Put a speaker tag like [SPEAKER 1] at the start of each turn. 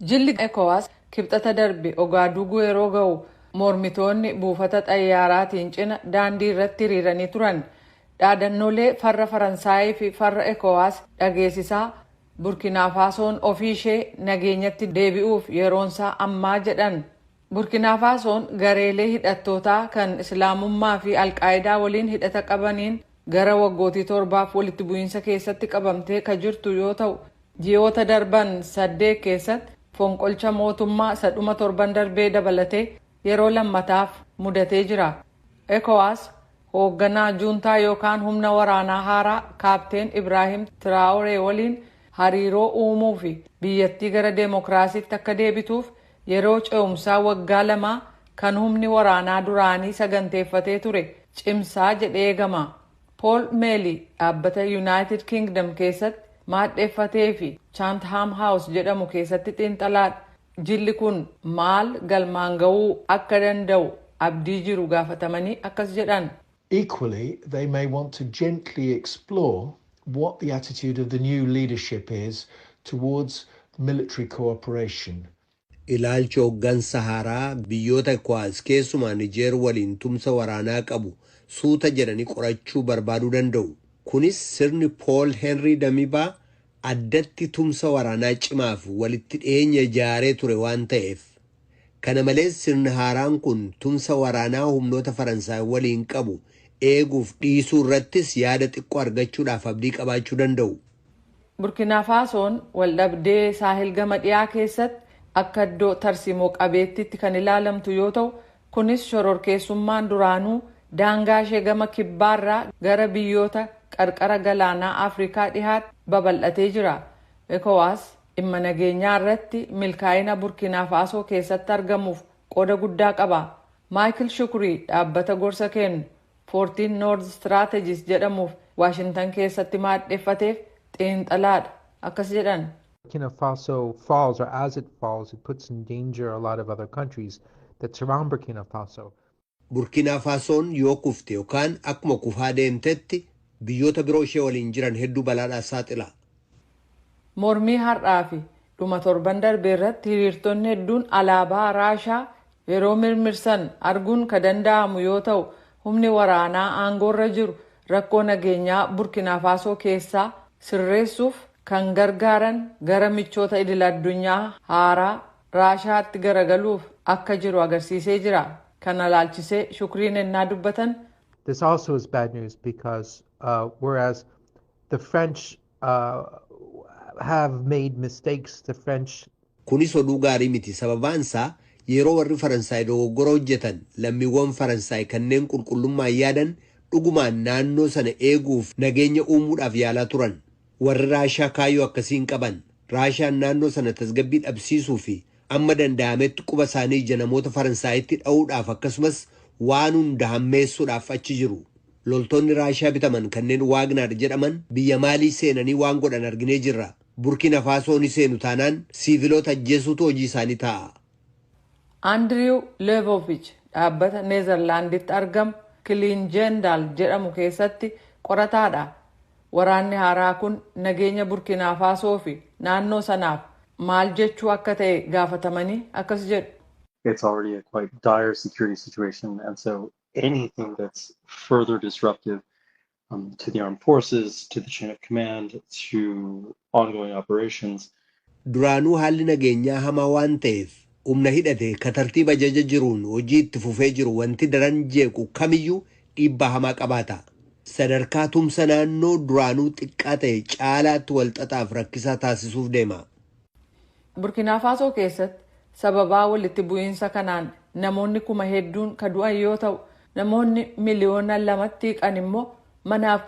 [SPEAKER 1] Jilli ECOWAS Kibxata darbe Ogaaduuguu yeroo ga'u, mormitoonni buufata xayyaaraatiin cina daandii irratti hiriiranii turan. Dhaadannoolee farra Faransaayii fi farra ECOWAS dhageessisaa, Burkinaa Faasoon ofii ishee nageenyatti deebi'uuf yeroonsaa ammaa jedhan. Burkinaa Faasoon gareelee hidhattootaa kan Islaamummaa fi Alqaayidaa waliin hidhata qabaniin gara waggootii 7f walitti bu'iinsa keessatti qabamtee ka jirtu yoo ta'u, ji'oota darban 8 keessatti fonqolcha mootummaa isa dhuma torban darbee dabalatee yeroo lammataaf mudatee jira. ECOWAS hoogganaa juuntaa yookaan humna waraanaa haaraa Kaapteen Ibraahim Tiraawuree waliin hariiroo uumuu fi biyyattii gara deemokiraasiitti akka deebituuf yeroo ce'umsaa waggaa 2 kan humni waraanaa duraanii saganteeffatee ture cimsaa jedhee eegama. Pool Meeli dhaabbata United Kingdom keessatti maadheeffatee fi Chatham House jedhamu keessatti xiinxalaadha. Jilli kun maal galmaan ga'uu akka danda'u abdii jiru gaafatamanii akkas jedhan.
[SPEAKER 2] Equally, they may want to gently explore what the attitude of the new leadership is towards military cooperation.
[SPEAKER 3] Ilaalcha hooggansa haaraa biyyoota ECOWAS, keessumaa Nijeer waliin tumsa waraanaa qabu suuta jedhanii qorachuu barbaaduu danda'u. Kunis sirni Pool Henrii Damibaa addatti tumsa waraanaa cimaaf walitti dhiyeenya ijaaree ture waan ta'eef. Kana malees, sirni haaraan kun tumsa waraanaa humnoota Faransaay waliin qabu eeguuf dhiisuu irrattis yaada xiqqoo argachuudhaaf abdii qabaachuu danda'u.
[SPEAKER 1] Burkina Faasoon waldhabdee Saahil gama dhiyaa keessatti akka iddoo tarsiimoo qabeettitti kan ilaalamtu yoo ta'u, kunis shororkeessummaan duraanuu daangaa ishee gama kibbaarraa gara biyyoota qarqara galaanaa Afrikaa dhihaatti babal'atee jira. ECOWAS dhimma nageenyaa irratti milkaa'ina Burkina Faasoo keessatti argamuuf qooda guddaa qaba. Maayikil Shukurii dhaabbata gorsa kennu 14 North Strategies jedhamuuf Waashintan keessatti maadheeffateef xiinxalaadha. Akkas jedhan.
[SPEAKER 4] Burkina Faso falls, or as it falls, it puts in danger a lot of other countries that surround Burkina Faso.
[SPEAKER 3] Burkina Faasoon yoo kufte yookaan akkuma kufaa deemtetti, biyyoota biroo ishee waliin jiran hedduu balaadhaaf saaxila.
[SPEAKER 1] Mormii har'aa fi dhuma torban darbee irratti hiriirtonni hedduun alaabaa Raashaa yeroo mirmirsan arguun ka danda'amu yoo ta'u, humni waraanaa aangoorra jiru rakkoo nageenyaa Burkina Faasoo keessaa sirreessuuf kan gargaaran gara michoota idil addunyaa haaraa Raashaatti garagaluuf akka jiru agarsiisee jira. Kana laalchisee Shukriin ennaa dubbatan.
[SPEAKER 4] This also is bad news because whereas the French have made mistakes, the French
[SPEAKER 3] Kunis oduu gaarii miti, sababaan isaa yeroo warri Faransaay dogoggora hojjetan, lammiiwwan Faransaay kanneen qulqullummaan yaadan dhugumaan naannoo sana eeguuf nageenya uumuudhaaf yaalaa turan. Warri Raashaa kaayyoo akkasii hin qaban. Raashaan naannoo sana tasgabbii dhabsiisuu fi amma danda'ametti quba isaanii ija namoota Faransaayitti dha'uudhaaf, akkasumas waan hunda hammeessuudhaaf achi jiru. Loltoonni Raashaa bitaman kanneen Waagnaar jedhaman biyya Maalii seenanii waan godhan arginee jirra. Burkina Faasoo ni seenu taanaan siiviloota ajjeesuutu hojii isaanii ta'a.
[SPEAKER 1] Andiriw Leevovich dhaabbata Neezerlaanditti argamu Kiliinjendaal jedhamu keessatti qorataadha. Waraanni haaraa kun nageenya Burkinaa Faasoo fi naannoo sanaaf maal jechuu akka ta'e gaafatamanii akkas jedhu.
[SPEAKER 5] It's already a quite dire security situation, and so anything that's further disruptive to the armed forces, to the chain of command, to ongoing operations.
[SPEAKER 3] Duraanuu haalli nageenyaa hamaa waan ta'eef, humna hidhate ka tartiiba ajaja jiruun hojii itti fufee jiru wanti daran jeequ kamiyyuu dhiibbaa hamaa qabaata. Sadarkaa tumsa naannoo duraanuu xiqqaa ta'e caalaatti walxaxaaf rakkisaa taasisuuf deema.
[SPEAKER 1] Burkinaa Faasoo keessatti sababaa walitti bu'iinsa kanaan namoonni kuma hedduun ka du'an yoo ta'u, namoonni 2 miliyoonatti hiqan immoo manaaf